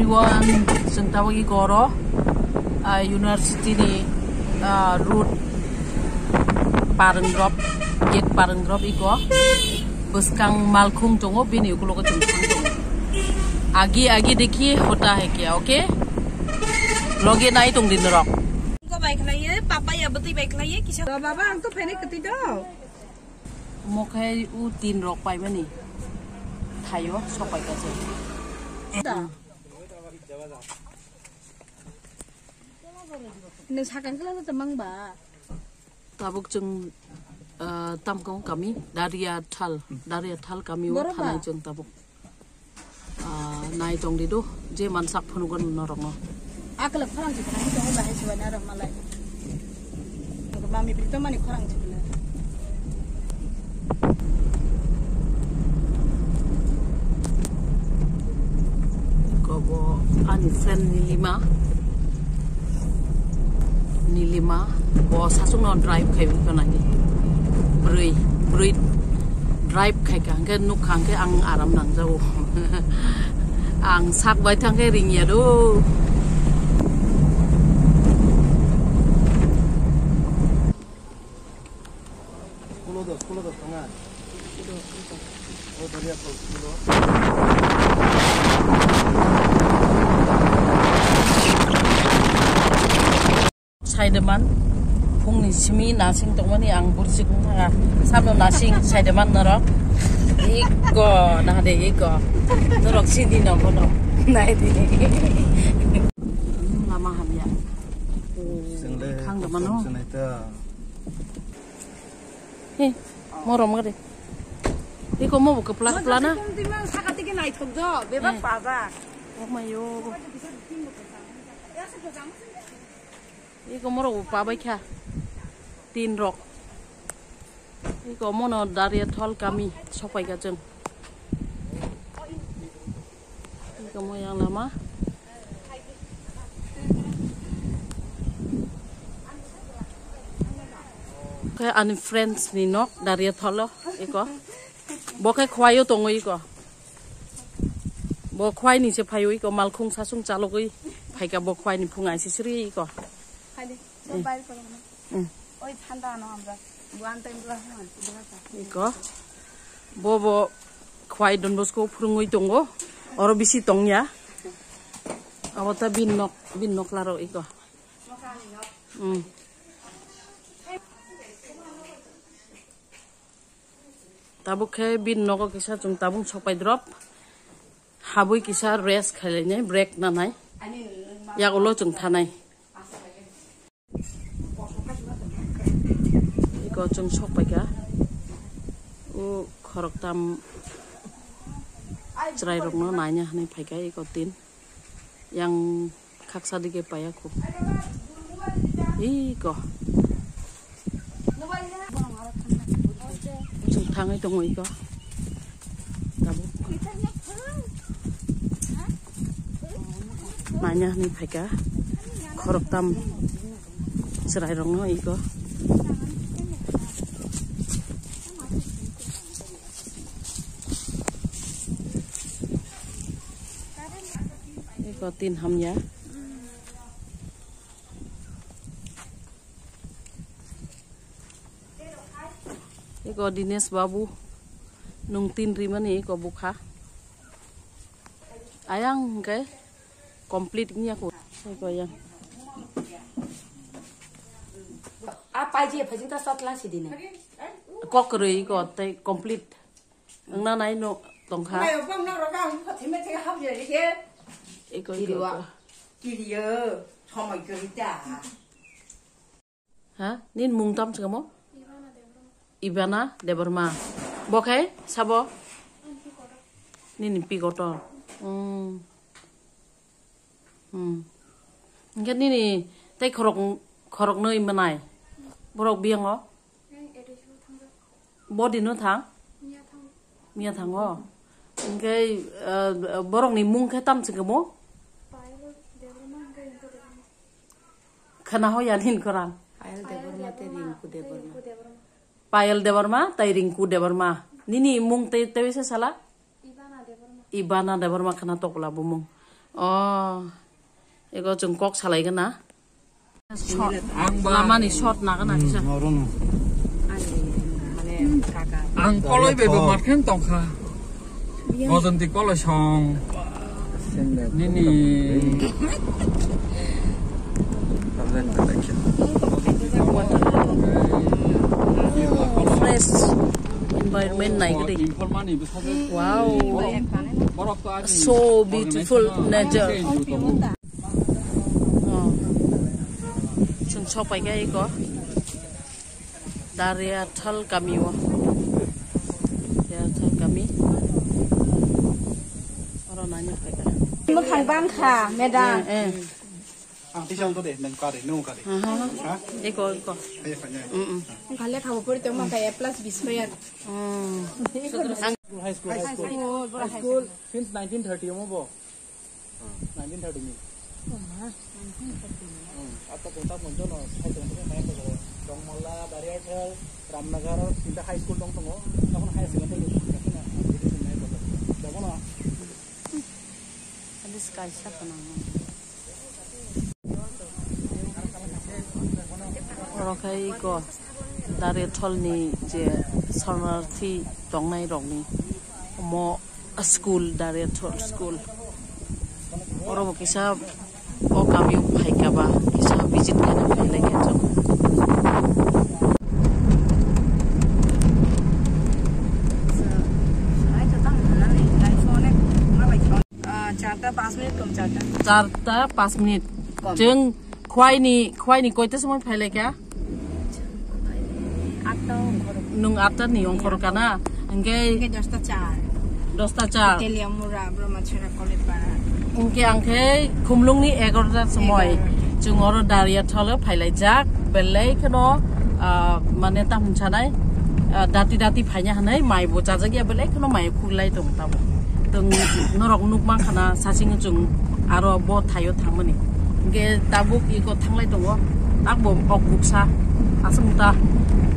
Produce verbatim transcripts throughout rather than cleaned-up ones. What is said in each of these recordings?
Buan chwng tabuk iko oro, ah, university ni, ah, road parwngrok, gate parwngrok iko. Bwskang malkhung tongo, bini ukulogo chwng thang tongo. Agi agi dekhi hota hai kya, okay? Loge nai tong di norok. Ko bai khlaiye, papa ya bwtwi bai khlaiye, kisa. Baba, ang to phene kwtwi do. Mokhai u tin rok paimani. Thaio, sok pai ka se. Da. Nwng sakang kla no tamang ba. Tabuk chwng, ah, Tamkong kami, Daria Thal, Daria Thal kami o Borok ba? Thanai chwng tabuk. Ah, nai tong di do, je mansak phunugo norokno. Akla khorang se khorang tongo bahai se bai narok malai. Mami pri to mani khorang se khorang. Kobo ani friend Nilima. Nilima, bo sasungno drive khai wngkha nangni. Bwrwi, bwrwi drive khai kha hwnkhe, nuk kha hwnkhe ang aram nangjago. Ang sak bai thangkhe ringya do. Kulo dos, kulo dos tanga. O daria kol kulo. Saideman, phungni simi nasing tongmani ang bursik wngkha. Sabno nasing saideman norok. Iko, nahade iko. Norok sidi no bono. Naidi. Lama hamya. Sengde, Khang mano. Sengde ta. He, morom gade. Iko mo bo kepla kepla na. Saka tike naithok do, bebak pabak. Oh my yo. Iko morok bo pabai kha. Tin rok. Iko mono Daria Thal kami sopai ka chwng. Iko mo yang lama. Khe ani friends ni nok Daria Thal o iko. Bo khe khwai o tongo iko. Bo khwai ni se phai o iko malkhung sasung chalogwi phai ka bo khwai ni phung ai se sri iko. Hai de, so bai ko na. Hmm. Oi thanda ano amra. Buan time bla hon, bla sa. Iko. Bo bo khwai Don Bosco phurungwi tongo. Oro bisi tongya. Abo ta bin nok, bin nok laro iko. Hmm. Tabuk khe bini nogo kisa chwng tabuk sopai drop. Habwi kisa rest khailainai, break nanai. Yak ulo chwng thanai. Iko chwng sok paikha. O khoroktham chwrairokno naina hwnwi phaikha iko tin. Yang khaksa dige paya khu. Iko. Chwng thangwi tongo iko. Tabuk. Naina hwnwi phaikha. Khoroktham chwrairokno iko. Iko tin hamya. Iko Dinesh Babu nung tin rimani iko bukha. Ayang hwnkhe complete wngya kho. Iko yang. A paiji phajing ta satlang sidine. Kok kwrwi iko tei complete. Wngna nai no tongkha. Nayo bang na roga ang ko thime thime hap ya ke. Iko iko. Kiriwa. Iko. Kiriyo. Thomai kiri ta. Ha? Nini mung tam chikamo? Ivana Debbarma. Bo khai sabo? Nini pi kotor. Hmm. Hmm. Hingke nini tei khorok, khorok nwi manai. Borok biyango? Body no thang? Miya thango. Hingke, eh, borok ni mung khe tam chikamo? Khana ho ya nini khorang. Payal Debbarma tei Rinku Debbarma. Payal Debbarma tei Rinku Debbarma. Nini mung tei, tei se sala? Ivana Debbarma. Ivana Debbarma khana tokla bumung. Oh, ego chwng kok salai gana. Short. Ang ba- Lamani short na gana kisa. Orono. Ang koloi bai bo markhen tongkha. Bojonti koloi song. Nini. Fresh environment nai gede. Wow. So beautiful nature. Oh. Chwng sok pai kha eko. Dariathal kami o. Dariathal kami. Oro nani pai kha. Mwkhang bang kha, madam. Eh, eh. Ang tisa wngkha de, nang kari, nung kari. Aha. Ha? Eko, eko. Ayo, fanya. Mm, mm. Ang kale khabo pori tong ma kaya plus bis mayar. Mm. High school, high school. High school, high school. Since nineteen thirty mo bo. Nineteen thirty ni. Oh, ma. Nineteen thirty ni. Hmm. Ato kota monjo no, sai tong tong mai ko. Dongmalla, Dariathal, Ramnagar, sinta high school dong tongo. Tokon higher secondary school, tokon na, education nai ko. Tokon na. Alis kaisa kana. Oro khe iko Dariathal ni je sarnarthi tongnai rokni omo school, Dariathal school. Oro bo kisa o kami o phaikha ba kisa visit khaina phailai kha chwng. Ah, charta pas minute kom, charta. Charta pas minute. Kom. Chwng khwaini, khwaini koita somoi phailai kha? Atta ongkhoro. Nwng atta ni ongkhoro kana? Hingke hingke dosta char. Dosta char. Telia mura, Brahma Chara College para. Hingke angkhe khumlungni egarota somoi. Egarota. Chwng oro Dariathalo phailaijak. Belai kheno, ah, mane tam hinsanai, ah, dati dati phaina hinwi mai bo chajak ya, belai kheno mai khuklai tong tabo. Tong norok nuk mankha na sasing chwng aro bo thaio thangmani. Hingke tabuk iko thanglai tongo, takbo ok buksa aswng ta.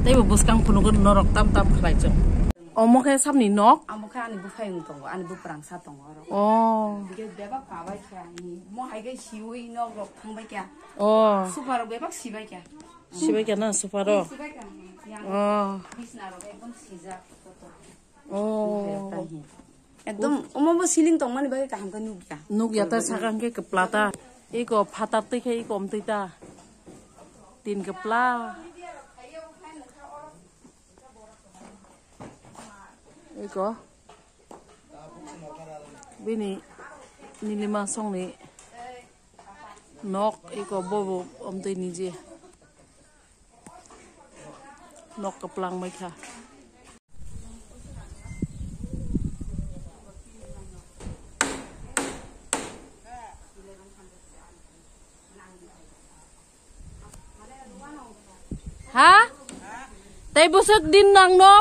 Teibo bwskang phunugo norok tam tam khlai chwng. Omo khe samni nok? Amo khe ani buphai wng tongo, ani buprang sa tongo oro. Oh. Hingke bebak kabai khe ani, mo hai khe siwi nok rok thangbai khe. Oh. Super rok bebak sibai khe. Sibai khe na super rok? Sibai khe. Oh. Bisna rok ekdom sijak. Oh. Ekdom omo bo ceiling tongmani bagwi kaham khe nukya. Nukya ta saka hwnkhe kwpla ta. Iko phatar twi khe iko omtwi ta. Tin kwpla. Iko. Bini nilima songni nok iko bobo omtwi niji. Nok kwplang bai kha. Ha? Tei bwswk din nang no?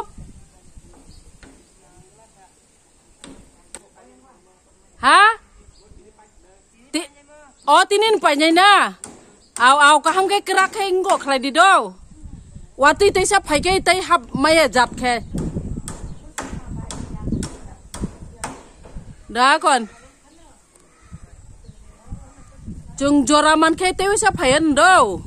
Ha? Ti-, o tinin painai na? Au, au, kaham khe kwrak khe wngkha khlai di do. Watwi teisa phai khe tei hap maya jat khe. Da kon. Chwng jora man khe tei uisa phaiya ndo.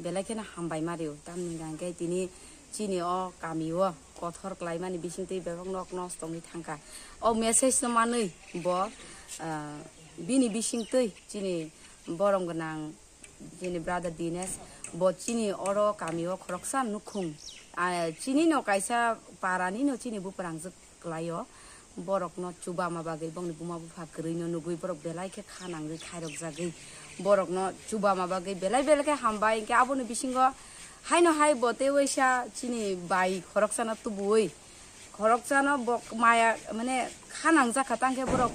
Belai kheno hambai mario, tamni hwnkhe tini chini o kami o kothor kwlaimani bisingtwi bebak nok nosto wngwi thangkha. O message no manwi bo, ah, bini bisingtwi chini borom gwnang, chini brother Dinesh, bo chini oro kami o khoroksa nukhung. Ah, chini no kaisa para ni no chini buprangjwk kwlaio. Borokno chubama bagwi bongni buma bupha kwrwino nugwi borok belai khe kha nangwi khairokjagwi borokno chubama bagwi belai belai khe hambai. Hinkhe aboni bisingo haino hai bo tei waisa chini bai khoroksano tubuwi khoroksano bo maya mane kha nangjak kha tangkhe borok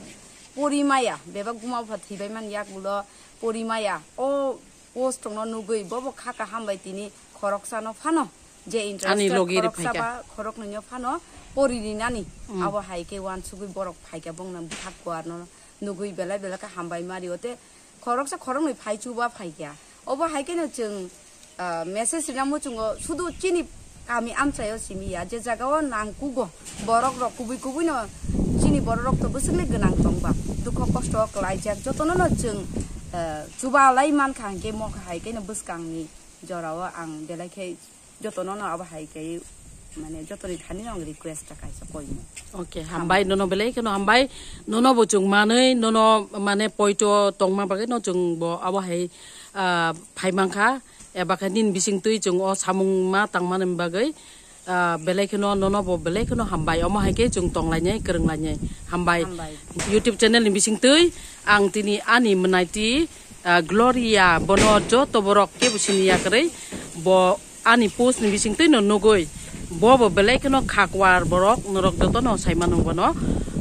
pori maya bebak buma bupha thwibai man yak ulo pori maya o post rokno nugwi bobo kha kaham bai tini khoroksano phano je interested logi ri khoroksa phaikha. Ba khoroknwino phano pori rinani. Mm. Abo hai khe uansugwi borok phaikha bongno bwthak kuarno nugwi belai belai khe hambai mario tei khoroksa khoroknwi phai chuba phaikha. Obo hai kheno chwng, ah, message rina muchungo sudu chini kami amchaio simi ya je jagao nangkugo borok rok kubui kubui no chini Borok rok to bwswk le gwnang tong ba, dukho kosto kwlaijak, jotono no chwng, eh, chuba lai man kha, hwnkhe mo hai khe no bwskang ni jora o ang belai khe jotono no abo hai khe, mane, jotoni thani no ang request ta kaisa koimo. Okay, hambai, nono belai kheno hambai, nono bo chwng manwi, nono mane poito tongma bagwi no chwng bo abo hai, ah, phai mankha, eba khe nini bising twi chwng o samung ma tangmani bagwi, ah, belai kheno nono bo belai kheno hambai, omo hai khe chwng tonglainai, kwrwnglainai, hambai. Hambai. YouTube channel ni bising twi ang tini ani mwnaiti, ah, Gloria, bono joto borok kebo sini yakrwi, bo ani post ni bising twi no nugwi, bo bo belai kheno khakwar borok, norok joto no sai mano bono,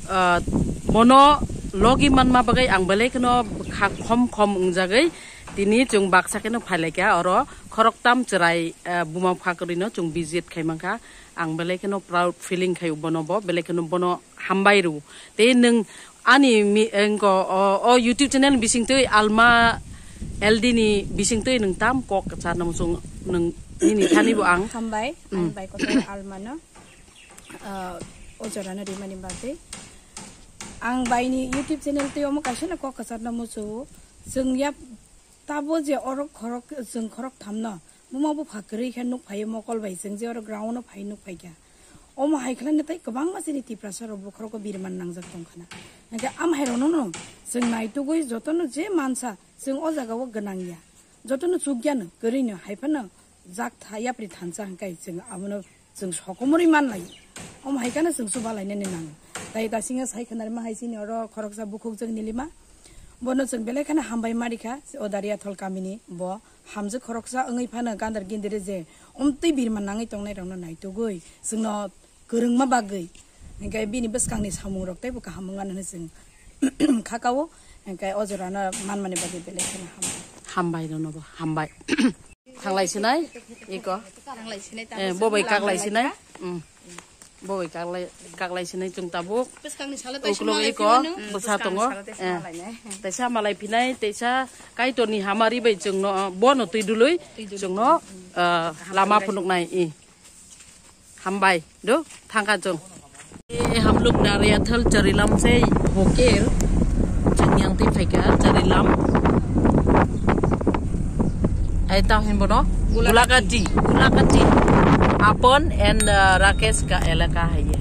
ah, bono logi manma bagwi ang belai kheno kha khom khom wngjagwi tini chwng baksa kheno phailaikha oro khoroktam chwrai, ah, buma pha kwrwi no chwng visit khai mankha, ang belai kheno proud feeling khai bono, bo belai kheno bono hambai rw. Tei nwng ani mi-, engko o, o YouTube channel bising twi Alma L D ni bising twi nwng tam kok kwchar namo chwng nwng nini thani bo ang. Hambai, Mm. Ang bai kotor Alma no, ah, o jora no rimani bagwi. Ang bai ni YouTube channel twi omo kaisa no kok kwchar namo chwng. Chwng ya tabo je oro khorok, chwng khorok tham no. Buma bupha kwrwi khe nuk phaiwi mokol bai chwng je oro ground o phai nuk phaikha. Omo hai khlai no tei kwbangma chini Tiprasa rok bokhorok o birman nangjak tong khana. Hwnkhe am hai rok no no chwng naitugwi joto no je mansa chwng o jaga o gwnang ya. Joto no chukya no kwrwi no hai phano jak tha yapri thansa hwnkhe chwng abono chwng sokomorwi manlai. Omo hai kheno chwng chuba lainani nango. Tai dasingo sai khwnarima hai chini oro khoroksa bukhuk jwk nilima. Bono chwng belai kheno hambai marikha, o Dariathol kamini bo hamjwk khoroksa wngwi phano gandar gindiri je omtwi birma nangwi tongnai rokno naitugwi chwngno kwrwngma bagwi. Hinkhe bini bwskangni samung rok teibo kaham wngmano hwnwi chwng khakao. Hinkhe o jorano manmani bagwi belai kheno hambai. Hambai nono bo, hambai. Thanglai sinai, iko. Thanglai sinai, Eh, tamo bo bai chwng kaklai lamlai sinai. Kha. Mm. Bo bai kaklai, kaklai sinai chwng tabuk. Bwskangni salo tei Ukulok sima lai iko, phimano. Bwsa Bwskangni tongo. Salo tei Eh. Sima lai nai. Teisa malai phinai, teisa Kaitorni hamari bai chwngno, bono twi dului, Twi dului. Chwngno, eh, lama phunuknai, i. Hambai, do, thangkha chwng. ए, हम लोग नारियाथल चरीलाम से होके चंगयांगती फेंका चरीलाम। ऐ ताव हिन बोनो? गुलाकाटी। गुलाकाटी। गुलाकाटी। अपन and, अ, राकेश का इलाका है ये।